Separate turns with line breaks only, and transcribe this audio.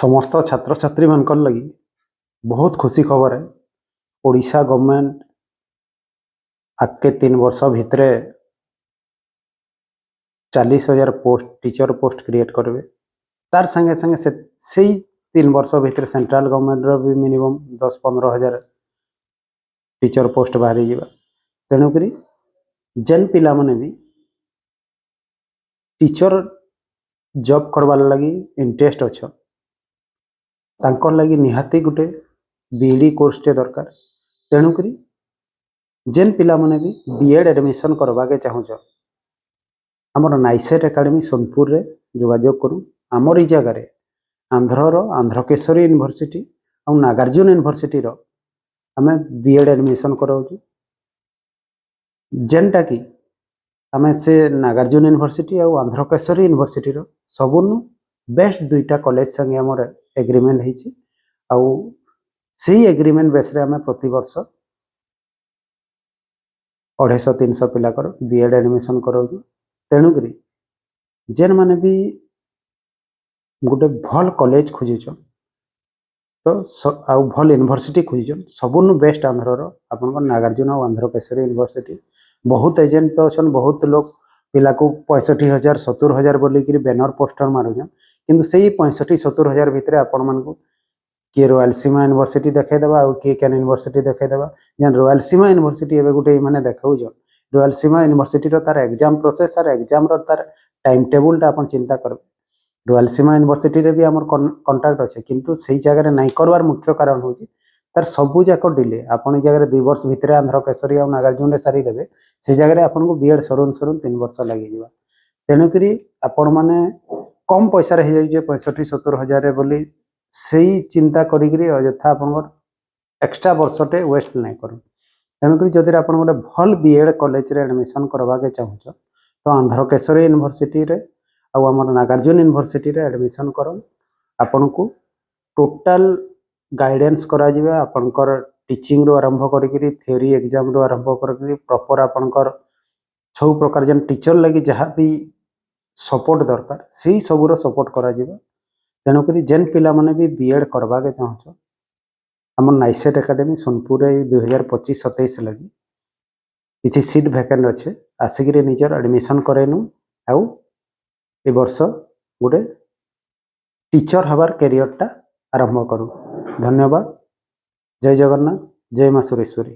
ସମସ୍ତ ଛାତ୍ରଛାତ୍ରୀମାନଙ୍କର ଲାଗି ବହୁତ ଖୁସି ଖବର ହେ। ଓଡ଼ିଶା ଗଭର୍ଣ୍ଣମେଣ୍ଟ ଆଗକେ 3 ବର୍ଷ ଭିତରେ 40,000 ପୋଷ୍ଟ, ଟିଚର ପୋଷ୍ଟ କ୍ରିଏଟ୍ କରିବେ। ତାର ସାଙ୍ଗେ ସାଙ୍ଗେ ସେ ସେଇ 3 ବର୍ଷ ଭିତରେ ସେଣ୍ଟ୍ରାଲ ଗଭର୍ଣ୍ଣମେଣ୍ଟର ବି ମିନିମମ୍ 10-15 ହଜାର ଟିଚର ପୋଷ୍ଟ ବାହାରିଯିବା। ତେଣୁକରି ଯେନ୍ ପିଲାମାନେ ବି ଟିଚର ଜବ୍ କରବାର୍ ଲାଗି ଇଣ୍ଟରେଷ୍ଟ ଅଛନ୍, ତାଙ୍କର୍ ଲାଗି ନିହାତି ଗୋଟେ ବିଇଡ଼ି କୋର୍ସଟେ ଦରକାର। ତେଣୁକରି ଯେନ୍ ପିଲାମାନେ ବି ବିଏଡ଼୍ ଆଡ଼ମିସନ୍ କରବାକେ ଚାହୁଁଛନ୍, ଆମର ନାଇସେଟ୍ ଏକାଡେମୀ ସୋନପୁରରେ ଯୋଗାଯୋଗ କରୁନ୍। ଆମର ଏଇ ଜାଗାରେ ଆନ୍ଧ୍ରର ଆନ୍ଧ୍ରକେଶରୀ ୟୁନିଭର୍ସିଟି ଆଉ ନାଗାର୍ଜୁନ ୟୁନିଭର୍ସିଟିର ଆମେ ବିଏଡ଼୍ ଆଡ଼ମିସନ୍ କରାଉଛୁ, ଯେନ୍ଟାକି ଆମେ ସେ ନାଗାର୍ଜୁନ ୟୁନିଭର୍ସିଟି ଆଉ ଆନ୍ଧ୍ରକେଶରୀ ୟୁନିଭର୍ସିଟିର ସବୁନୁ ବେଷ୍ଟ ଦୁଇଟା କଲେଜ ସାଙ୍ଗେ ଆମର ଏଗ୍ରିମେଣ୍ଟ ହେଇଛି। ଆଉ ସେଇ ଏଗ୍ରିମେଣ୍ଟ ବେସ୍ରେ ଆମେ ପ୍ରତିବର୍ଷ 250 300 ପିଲାଙ୍କର ବିଏଡ଼୍ ଆଡ଼ମିସନ୍ କରାଉଛୁ। ତେଣୁକରି ଯେନ୍ମାନେ ବି ଗୋଟେ ଭଲ୍ କଲେଜ ଖୋଜୁଛନ୍ ତ ଆଉ ଭଲ୍ ୟୁନିଭର୍ସିଟି ଖୋଜୁଛନ୍, ସବୁନୁ ବେଷ୍ଟ ଆନ୍ଧ୍ରର ଆପଣଙ୍କର ନାଗାର୍ଜୁନ ଆଉ ଆନ୍ଧ୍ରକେଶରୀ ୟୁନିଭର୍ସିଟି। ବହୁତ ଏଜେଣ୍ଟ ତ ଅଛନ୍, ବହୁତ ଲୋକ ପିଲାକୁ 65,000 70,000 ବୋଲିକିରି ବ୍ୟାନର ପୋଷ୍ଟର ମାରୁଛନ୍। କିନ୍ତୁ ସେଇ 65-70 ହଜାର ଭିତରେ ଆପଣମାନଙ୍କୁ କିଏ ରୟାଲସୀମା ୟୁନିଭର୍ସିଟି ଦେଖେଇଦେବା ଆଉ କିଏ କେନ୍ ୟୁନିଭର୍ସିଟି ଦେଖେଇଦେବା। ଯେନ୍ ରୟାଲସୀମା ୟୁନିଭର୍ସିଟି ଏବେ ଗୋଟେ ଏମାନେ ଦେଖାଉଛନ୍, ରୟାଲସୀମା ୟୁନିଭର୍ସିଟିର ତାର ଏକ୍ଜାମ ପ୍ରୋସେସ୍ ଆର୍ ଏକ୍ଜାମର ତାର ଟାଇମ୍ ଟେବୁଲଟା ଆପଣ ଚିନ୍ତା କରିବେ। ରୟାଲସୀମା ୟୁନିଭର୍ସିଟିରେ ବି ଆମର କଣ୍ଟାକ୍ଟ ଅଛି, କିନ୍ତୁ ସେଇ ଜାଗାରେ ନାଇଁ କରବାର ମୁଖ୍ୟ କାରଣ ହେଉଛି ତାର ସବୁ ଯାକ ଡିଲେ। ଆପଣ ଏଇ ଜାଗାରେ 2 ବର୍ଷ ଭିତରେ ଆନ୍ଧ୍ରକେଶରୀ ଆଉ ନାଗାର୍ଜୁନରେ ସାରିଦେବେ, ସେ ଜାଗାରେ ଆପଣଙ୍କୁ ବିଏଡ଼୍ ସରୁନ୍ ସରୁନ୍ 3 ବର୍ଷ ଲାଗିଯିବ। ତେଣୁକରି ଆପଣମାନେ କମ୍ ପଇସାରେ ହେଇଯାଉଛି 65-70 ହଜାରରେ ବୋଲି ସେଇ ଚିନ୍ତା କରିକିରି ଅଯଥା ଆପଣଙ୍କର ଏକ୍ସଟ୍ରା ବର୍ଷଟେ ୱେଷ୍ଟ ନାଇଁ କରୁନ୍। ତେଣୁକରି ଯଦି ଆପଣ ଗୋଟେ ଭଲ୍ ବିଏଡ଼୍ କଲେଜରେ ଆଡ଼ମିସନ୍ କରବାକେ ଚାହୁଁଛ, ତ ଆନ୍ଧ୍ରକେଶରୀ ୟୁନିଭର୍ସିଟିରେ ଆଉ ଆମର ନାଗାର୍ଜୁନ ୟୁନିଭର୍ସିଟିରେ ଆଡ଼ମିସନ୍ କରନ୍। ଆପଣଙ୍କୁ ଟୋଟାଲ ଗାଇଡେନ୍ସ କରାଯିବ। ଆପଣଙ୍କର ଟିଚିଂରୁ ଆରମ୍ଭ କରିକିରି, ଥିଓରି ଏକ୍ଜାମରୁ ଆରମ୍ଭ କରିକିରି, ପ୍ରପର ଆପଣଙ୍କର ସବୁ ପ୍ରକାର ଯେନ୍ ଟିଚର ଲାଗି ଯାହା ବି ସପୋର୍ଟ ଦରକାର, ସେଇ ସବୁର ସପୋର୍ଟ କରାଯିବ। ତେଣୁକରି ଯେନ୍ ପିଲାମାନେ ବି ବିଏଡ଼୍ କରବାକେ ଚାହୁଁଛ, ଆମର ନାଇସେଟ୍ ଏକାଡେମୀ ସୋନପୁରରେ 2025-27 ଲାଗି କିଛି ସିଟ୍ ଭ୍ୟାକେଣ୍ଟ ଅଛେ। ଆସିକିରି ନିଜର ଆଡ଼ମିସନ୍ କରେଇନୁ ଆଉ ଏ ବର୍ଷ ଗୋଟେ ଟିଚର ହେବାର କ୍ୟାରିୟରଟା ଆରମ୍ଭ କରୁ। ଧନ୍ୟବାଦ। ଜୟ ଜଗନ୍ନାଥ, ଜୟ ମା ସୁରେଶ୍ୱରୀ।